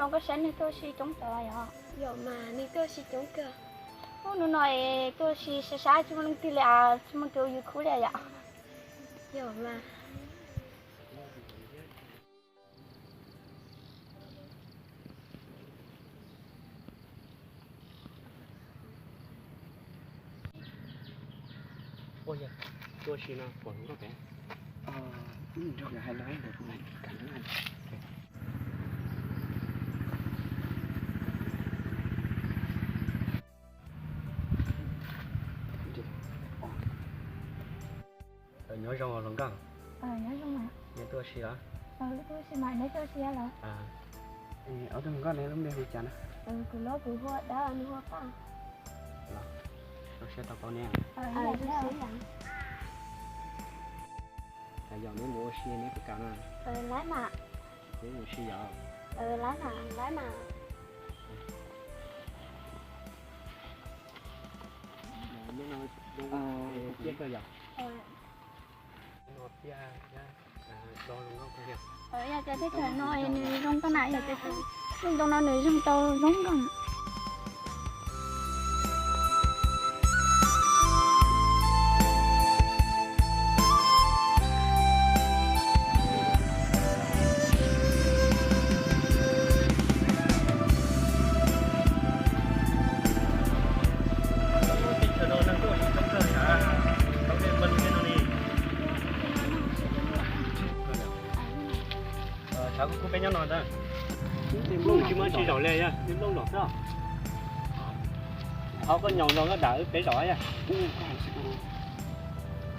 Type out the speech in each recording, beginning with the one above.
Koj saib neeg tuaj ua si coob tod yom? Yog mas, neeg tuaj ua si coob kawg. Ub, hnub no es tuaj ua si sab sab tsis muaj leej twg li as, tsis muaj tus ua yus khub li yom? Yog mas. Ua yog, tuaj ua si no pom hluas nkauj pem. Nrog nkawd hais lus ntawd kuv lam kam. Nyob zoo hluas nkauj. Nyob zoo mas. Neb tuaj ua si los? Tuaj ua si mas, neb tuaj ua si los? Ob tug hluas nkauj, neb lub npe hu cas na? Kuv los kuv hu ua Dab, nws hu ua Paj. Los, zoo siab tau paub neb. Yog neb mus ua si neb puas kam na? Laiv mas. Neb mus ua si yom? Laiv mas, laiv mas. Neb no zoo kawg yom? Neb no thiaj do zoo nkauj kawg yom? Yog tias teb chaws no nws zoo nkauj na, yog tias lub ntoo no nws zoo tau zoo nkauj. Sav kuv kub peb nyob no ntag. Nplooj tsis muaj tsis zaum li, nplooj los xwb. Qhov koj nyoos los koj dam wb peb zaum yom.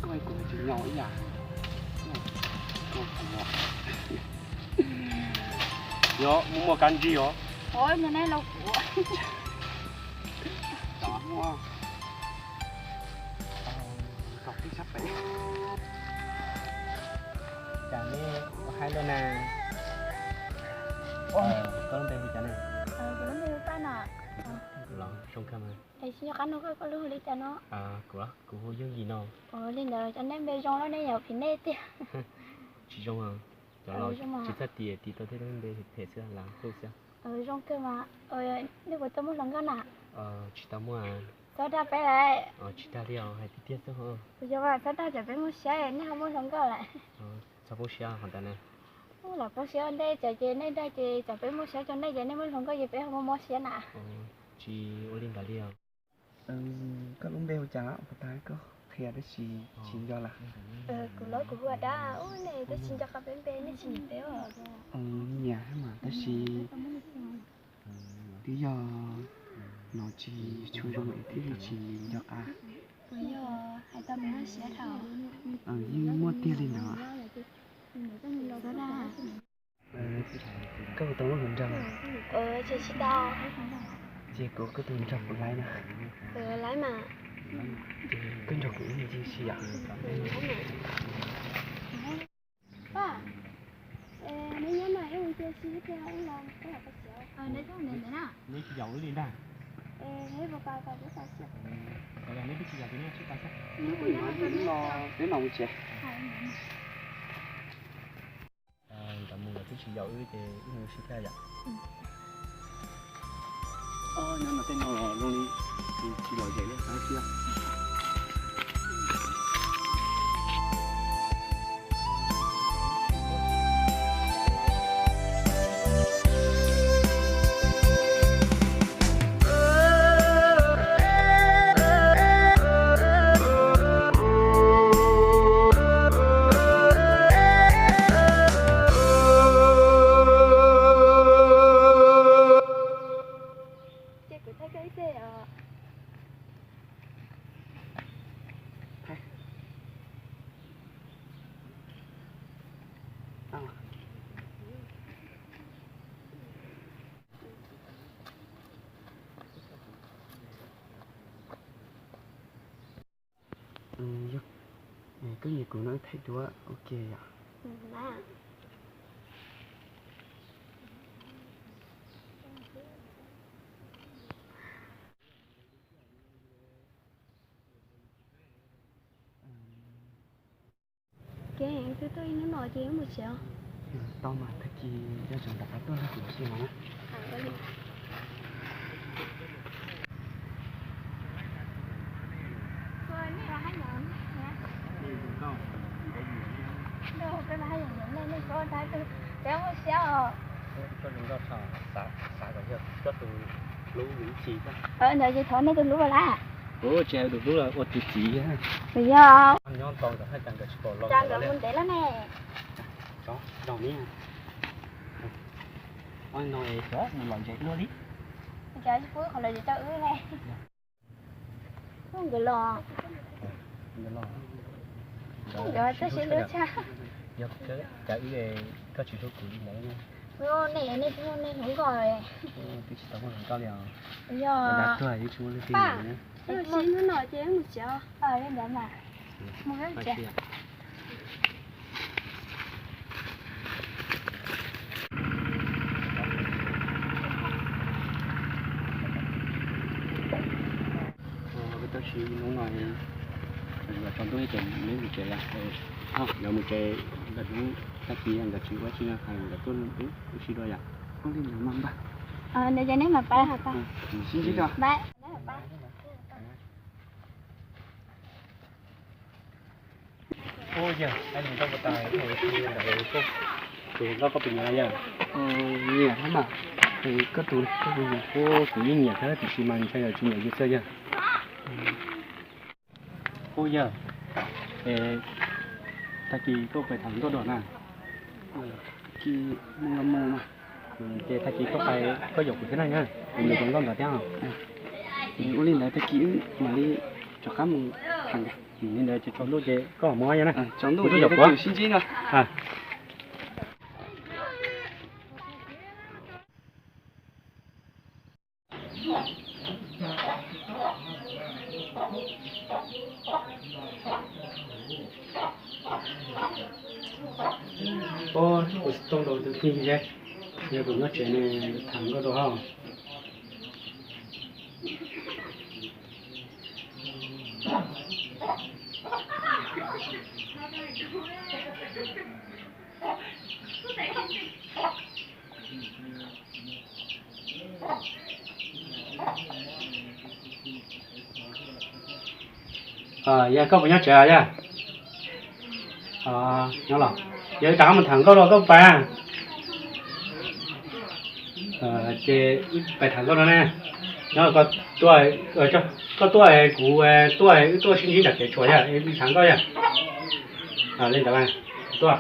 Koj tsis nyoos ib yam. Yog muaj kab ntsig os. Cas neb ua haib luaj na. Koj lub npe hu cas na? Kuv lub npe hu Paj no. Zoo kawg mas. Es tsis nco qab nug koj, koj lub hu li cas no? Kuv, kuv hu Yooj Yim no. Ua li ntawd cov neb npe zoo loj, neb yog phim nej tiag. Tsis zoo, cov laus tsis txawj tis, tis tau tej lub npe phem xwb, lam hu xwb. Zoo kawg mas. Nej puas tau muaj hluas nkauj na? Tsis tau muaj. Txhob dag peb lawm. Tsis dag li os, hais tiag tiag xwb. Kuv yog mas txhob dag, tsam peb muaj siab nej ho muaj hluas nkauj lawm. Txhob poob siab hov ntawd na. Lam poob siab ua ntej, tsam ces nej dag ces tsam peb muaj siab rau nej ces nej muaj hluas nkauj ces peb ho muaj mob siab na. Tsis ua li ntawd li os. Koj lub npe hu cas? Puas tau koj qhia tab sis tsis nco lawm. Kuv los kuv hu ua Dab, ub nej twb tsis nco qab peb npe, nej tsis nyiam peb os. Nyiam mas tab sis twb yog no tsis tshua zoo es thiaj li tsis nco qab. Puas yog hais tau peb mob siab dhau? Yeej muaj tiag li ntawd. Koj puas tau muaj hluas nraug? Ces tsis tau. Ces kuv, koj tus nraug kuv laiv na. Laiv mas. Koj nrog kuv ib me ntsis si yom. Paj, neb nyob no ib mus cia si thiab los koj hais tau siav. Neb tsis yaum wb li ntag. Neb puas pab tau peb tau siav? Neb twb tsis yaum ces neb tsis pab xwb. Peb mam mus tsev. Nkawd mus lawm twb tsis yaum wb ces wb mus si thiab yom. Nyob no tej no los zoo li tsis lom zem li qab thiab. Ces kuv thaij koj ib teg os. Yog koj nyiam kuv no wb thaij duab ua ke yom. Ces twb tuaj ib hnub no ces wb mus tsev os. Tau mas, tag kis yog tsam rov qab tuaj nrog kuv ua si no na. Ntawd ces thov nej tus hlub lawm. Ua tsis hais tus hlub los ua tus txiv. Yog. Cas nkawd mus ntev lawm ne. Mus lom zem luaj li. Cas tsis pub qhov lom zem rau wb ne. Nkawd los. Nkawd txawj sib hlub tshaj. Cas wb, koj tsis hlub kuv li ntawd. Nej, nej twb muaj nej hluas nkauj. Twb tsis tau muaj hluas nkauj li os. Yog. Dab tuag yeej tsis muaj leej twg li. Sib hnub no ces mus tsev. Li ntawd mas. Mus tsev. Tab sis hnub no yuav tsaus ntuj ces neb mus tsev, yuav mus tsev. Lwm hnub tag kis nkawd tsis ua tsi no hais nkawd tuaj wb sib dua yom. Ua li ntawd mas npawg. Neb mam pab. Sib ntsib dua. Ub, yawg, tus hluas nkauj koj puas nyiam yawg? Nyiam thiab mas. Koj tus, koj tus, kuv yeej nyiam thiab tiam sis mas ntshai yog tsis nyiam yus xwb yawg. Ub yawg, tag kis koj pais tham nkauj dua na. Tag kis mus los mus mas. Ces tag kis koj pais koj yuam kuv thiab na, kuv nyiam tus nkauj ntawd thiab. Ua li ntawd tag kis wb mam li rov qab mus tham. Li ntawd ces tsaus ntuj ces koj mus yawg na. Tsaus ntuj ces yuav kuv sib ntsib no. Ub, kuv xov tooj rau tus phooj ywg seb, yog kuv nyob tsev ne, tham nkauj rau hauj. Yog koj puas nyob tsev yog? Nyob los, yog wb rov qab mus tham nkauj los koj pais. Ces wb pais tham nkauj no ne. Nyob, koj tuaj, kuv tuaj, wb tuaj sib ntsib nram kev tshuam yog tham nkauj yog. Li ntawd, tuaj.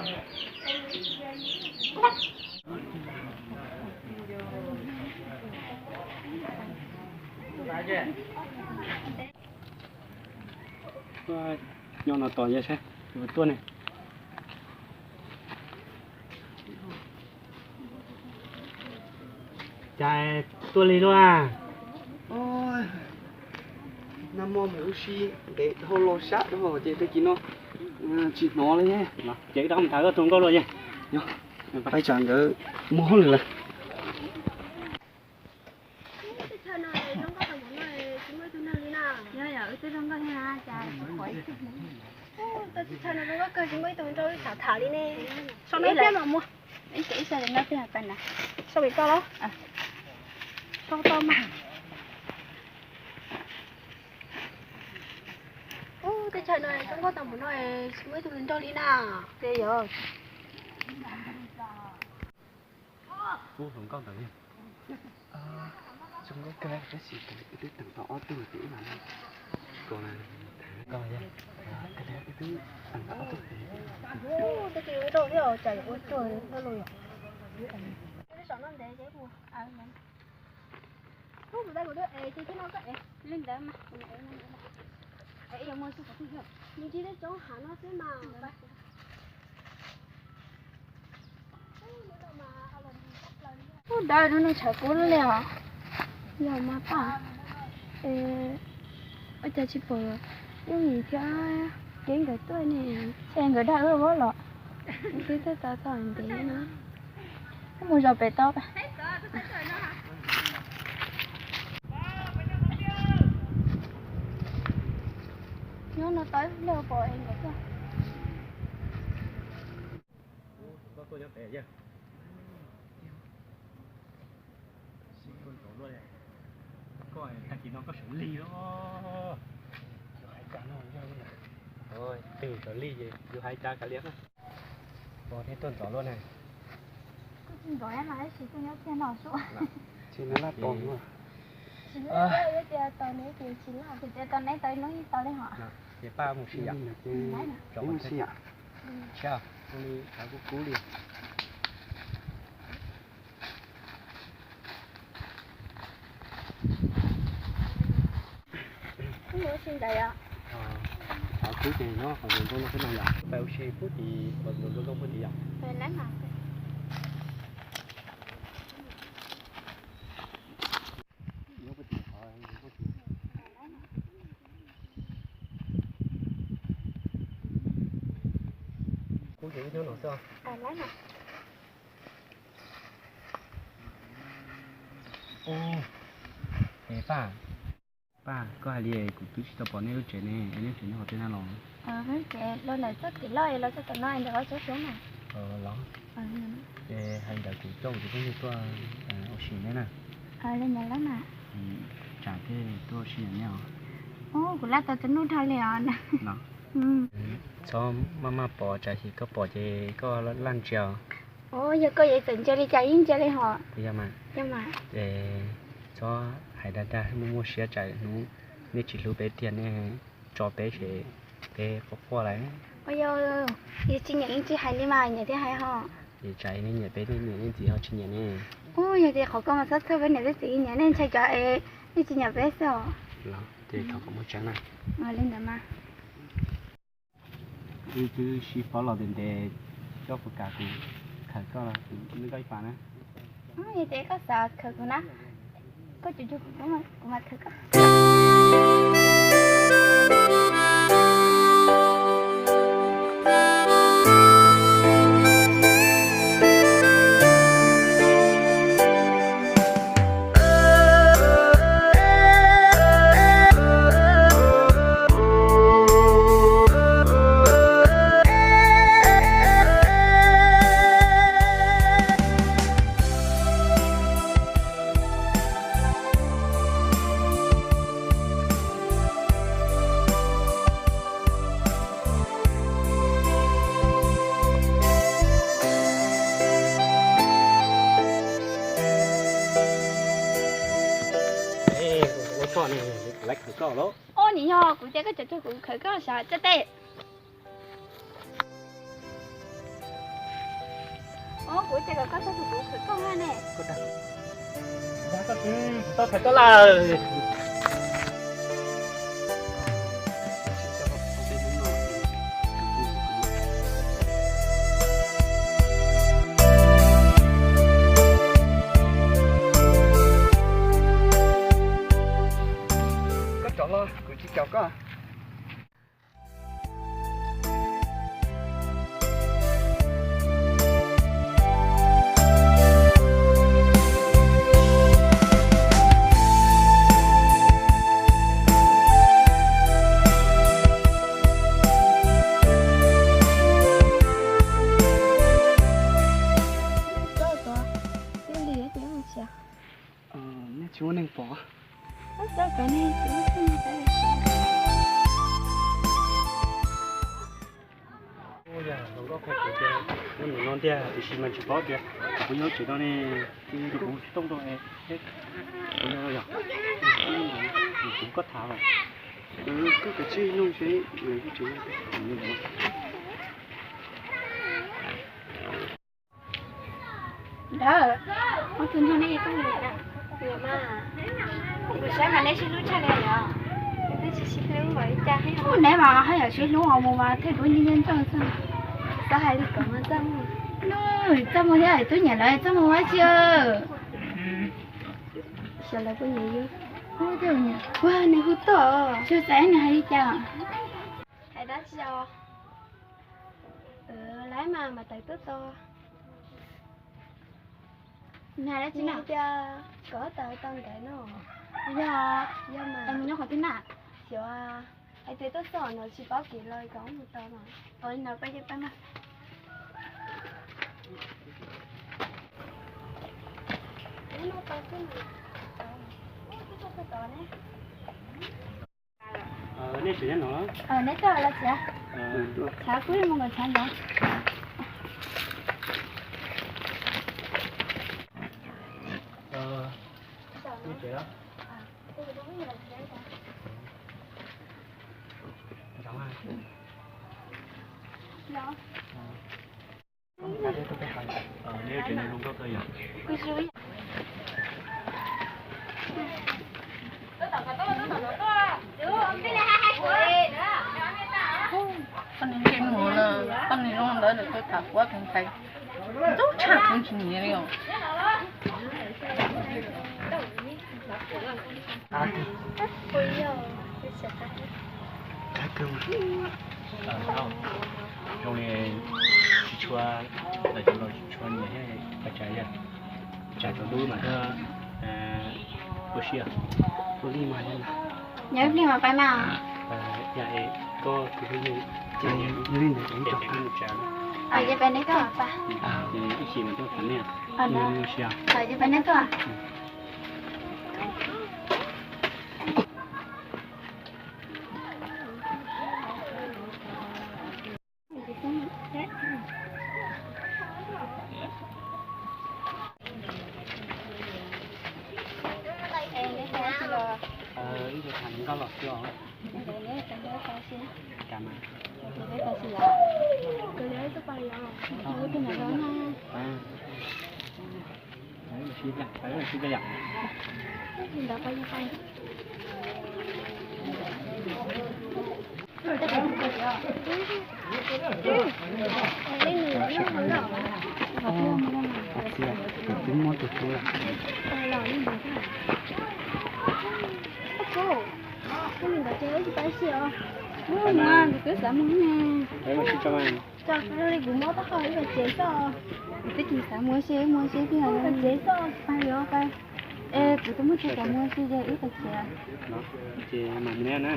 Nyob no tos yawg saib, tuaj ne. Cas tuaj li luaj? Nag hmo mus ua si ntev dhau los sab dhau ces tag kis no tsis hnov li. Ces wb rov mus tham koj tus nkauj luaj yog. Pais tsam nkawd muaj hauj lwm lawm. Teb chaws no zoo nkauj tau npaum no tsis muaj ib tug neeg li na. Yog yog, wb twb zoo nkauj thiab na, cas tsis pom ib tug neeg. Teb chaws no zoo nkauj kawg tsis muaj ib tug nrog wb tham tham li ne. Sau no thiab mas muaj. Ib tug ib sab no thiab pais na. Sau pem toj los? Tau tau mas. Ub, teb chaws no zoo nkauj tau npaum no tsis muaj ib tug nrog li na. Ces yog. Ub, hluas nkauj ntawd zoo nkauj kawg tab sis wb twb teem tau ob tug ces wb mam li, ko, wb twb teem tau ob tug ces. Ub, twb tsis zoo nkauj thiab cas yuav ua ruag los yom. Saum no ntev ces mus. Ub, kuv tais kuv twb ev ces thiab no koj ev li ntawd mas. Ev yuav mus xwb, mus ntsib tej roob hav no xwb mas. Ub, dawb no nws tshawv kub li os. Yog mas paj, ua cas tsis pom Yooj Yim thiab Kev nkawd tuaj ne? Ces nkawd dag wb vab los, twb tuaj tau txog ntev no. Wb mus zaum pem toj. Nyob no tau ib pliag pom es nkawd tuaj. Koj tag kis no koj sawv lig os. Twg sawv lig ces yus hais cas kav liam. Pom thiab tuaj ntxov luaj na. Kuj tsis ntxov mas tab sis kuj nyob kiag no xwb. Tsis nyob laj pom. Tsis nyob tias tau neb ces tsis laj, tsis tias tau neb tau ib hnub yeej tau li hos. Ces pab mus si yom. Mus si yom. Tsav li thav kub kub li. Ua si ntawd yom. Thav kub ces nyob qhov ntoos ntoo no xwb no yom. Peb ua si pub tim qhov ntoos ntoo pub tim yom. Kub ces ib hnub no xwb. Paj, Paj, koj hais li kuv twb tsis tau pom nej lub tsev ne, es nej tsev nyob qhov twg na los? Lub tsev los ntawm txoj kev loj los txoj kev no ntawm qhov tsob suab na. Los, ces hais ntawd kuv coj kuv tus phooj ywg tuaj ua si neb na. Li ntawd lawm na. Tsam thiaj tuaj ua si neb os. Kuv laj tau tus nub dhau li os. Txhob maj maj pom, tsam sis koj pom ces koj laj ntsia. Yog koj yuav txawm ntsia li cas yeej ntsia li hos. Yog mas. Txhob hais dag dag, muaj muaj siab, tsam hnub nej tsis hlub peb tiag nej tso peb ces peb quaj quaj lawm. Yog tsis nyiam yeej tsis hais li mas nyiam thiaj hais hos. Ces tsam nej nyiam peb, nej niam nej txiv ho tsis nyiam ne. Yog tias qhov koj mas txhob txhawj, peb niam peb txiv nyiam nej ntshai cov es nej tsis nyiam peb xwb os. Los ces thov kom muaj tseeb na. Li ntawd mas. Wb twb sib paub los ntev ntev, koj puas kam kuv khawm koj, kuv nrog koj ib pas na? Yog tias koj xav khawm kuv na, koj cuag cuag kuv, kuv mam khawm koj. Ua tshoj ne, kuv lawv khawm koj los. Ua, nim no kuv tias koj cov tug kuv khawm koj sav tsa tes. Ua, kuv tias kom koj txhob tug kuv khawm koj ne. Koj tug kuv tau khawm koj lawm. Koj caum los kuv tsis caum koj. Nej tsis muaj neeg pom. Yog hluas nkauj qhia kuv tias nyob ntawm no tiag, tiam sis mas tsis paub tias kuv nyob tsev no ne, kuv tooj rau es kuv yog, kuv koj tham los. Koj kav tsij nug seb. Ntawd, ob tug nrog nej tuaj mus na. Kuv saib mas neb sib hlub tshaj li os. Neb tsis sib hlub li cas thiab. Neb mas haj yam sib hlub os, mus mas thiaj duab nyiaj nyiaj ntsoj xwb. Txhob hais li ko mas txaj muag. Txaj muag thiab, twb nyiam lawv txaj muag ua tsi. Xyov lawv puas nyiam yus. Ua, nws hu tuaj. Tsis txais nws hais li cas. Hais dab tsi os? Lawv mas mas tawm tuaj txog. Nws hais dab tsi na? Tias koj tawm tau ntawd no. Yog, yog mas. Nyob qhov twg na? Xyov, hais tias tuaj txog no tsis paub kev los kom mus tau mas. Ua li ntawd peb cia peb mus. Nej tseem nyob no los? Neb tuaj los txiv. Tshav kub mus kom tshav ntawd. Koj niag ntsej muag na, koj niag zoo ntawd lawm koj tham quab kheev ntxhais, ntxub tshaj kuv tsis nyiam li os. Zoo li tsis tshua, tsis tshua nyiam thiab, tsam tsaus ntuj mas ua si, ua li mas, nyob ib pliag mas pais mas. Yog koj tus hlub, ces ib pliag mus tsev, ces peb neb tuaj, ib chim mas tuaj tham nej, ua si, ces peb neb tuaj. Ib tug tham nkauj los xwb os. Kam mas. Sib yam, sib yam. Twb muab tus hlub lawm. Tus twb xav mus ne. Tso li kuv muab taub hau ib ko tsev xwb. Kuv twb tsis xav mus si, mus si tiag, ib ko tsev xwb, pais yuav pais. Es kuv twb muab tso kom mus si ces ib ko tsev. Ces mam mus na.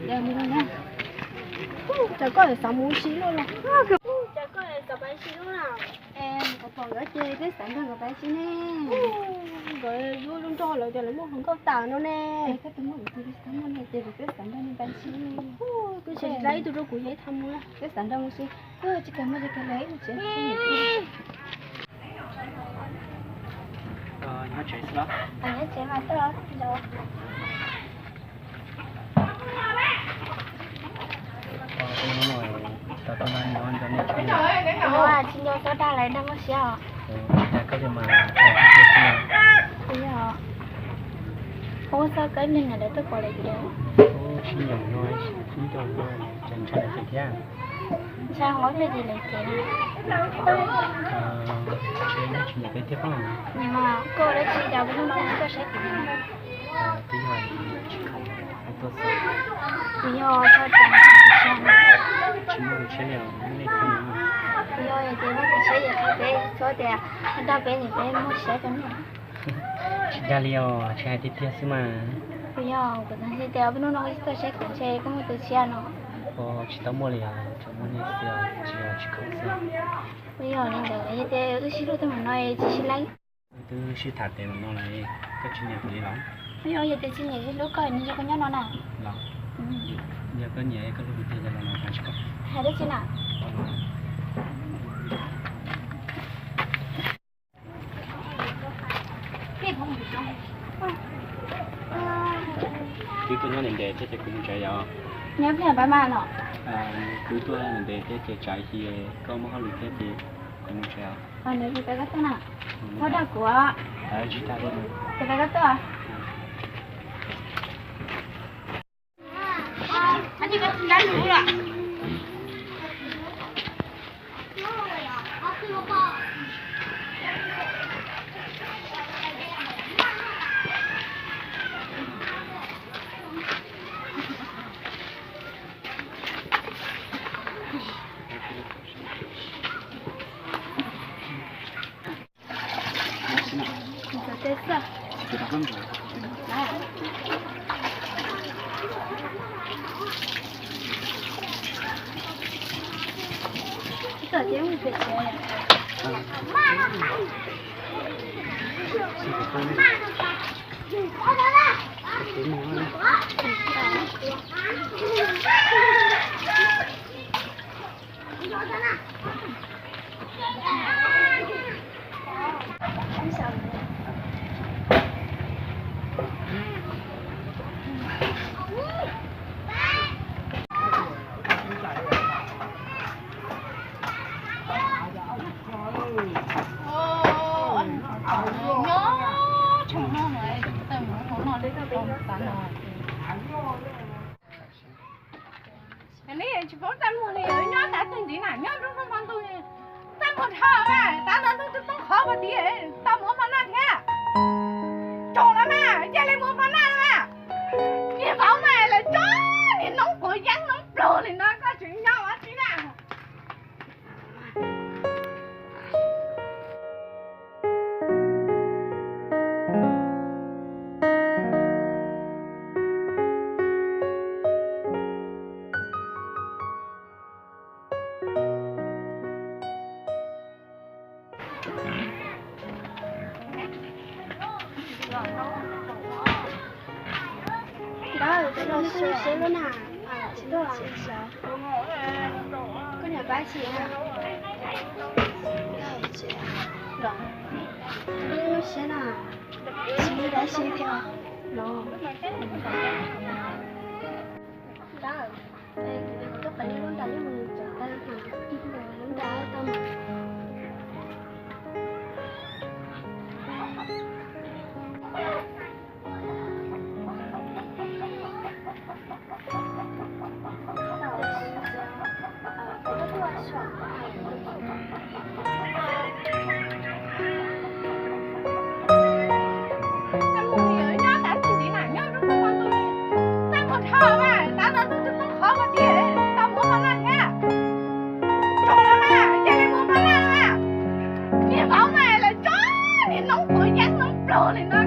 Yog li no na. Cas koj xav mus si luaj los? Cas koj xav pais si luaj na? Es kuv pom nkawd ces twb xav nrog nkawd pais si ne. Nkawd yuav lub nrog lawv tias lawv muaj hluas nkauj tas no ne. Koj tus muaj tus twg xav muaj ne ces kuv twb xav nrog nws pais si. Koj tsis tau ib tug rau kuv yog ib tham mus. Twb xav nrog mus si. Koj tsis kam mus ces kawg lawm ib tug tsev. Nyob tsev xwb los? Nyob tsev mas tuaj. Hnub no tau tau nag nyob nrog nej tsev. Ua tsis nco xov dag lawm nrog muaj siab os. Tsis dag koj li mas. Yog. Ua txog koj ib pliag niam lawv tuaj pom lawm ces. Sib ncaus no, sib ncaus no, ces ntshai lawv cem thiab. Ntshai hov ib pliag ces lawv cem na. Tsis nyiam peb thiab pob. Nyiam mas koj dab tsi cas hnub no koj saib kuv. Twb yog tsis khoom kuv tuaj xwb. Kuv yog txhob cas kuv siab na. Tsis muaj kuv siab li os, nej xwb. Kuv yog ces muaj kuv siab ces qhia peb txhob tias dag peb niam peb muaj siab rau nej. Tsis dag li os, tsis hais tiag tiag xwb mas. Kuv yog kuv xav tias hnub no koj tuaj saib kuv ntshe koj muaj tus tshiab no. Tsis tau muaj li os, tsuas muaj nej xwb os, tsis yog tsis khoom xwb. Kuv yog li ntawd yog tias wb sib hlub tau mam no tsis sib laib. Wb twb sib tham tes mam no lawm, koj tsis nyiam kuv li los? Kuv yog yog tias tsis nyiam sib hlub koj nws nrog koj nyob no na. Los, yog koj nyiam koj hlub kuv tiag ces los no hais tsis koj. Hais dab tsi na? Twb tuaj nyob ntev ntev thiab ces kuv mus tsev os. Nyob pliag pab mas no. Twb tuaj ntev ntev thiab ces tsam ib pliag koj muaj hauj lwm thiab ces kuv mus tsev os. Nws peb koj tuaj na. Txhob dag kuv. Tsis dag li. Ces peb koj tuaj. Neb tsis paub txaj muag li, nyob tav twg ntxiv na, nyob nruab hnub hmo ntuj, txaj muag dhau mas, tav no ntuj twb poob qho puag tid, tau mus ua mov noj thiab. Tsoom no mas cia li mus ua mov noj mas, niag vauv mas lawv tso niag noob quav yeeb noob pluag li no koj tseem nyob ua tsi na. Ntawd, peb los xyuas seb lub na, tsis tuaj. Koj niam pab tsis na? Los, peb lub siab na, tsis muaj dab tsi thiab los. Ntawd, kuv tuaj pem lub nra yeej mus txog tag, lub nra tau mas. Niag vauv mas lawv tso niag noob quav yeeb noob pluag li no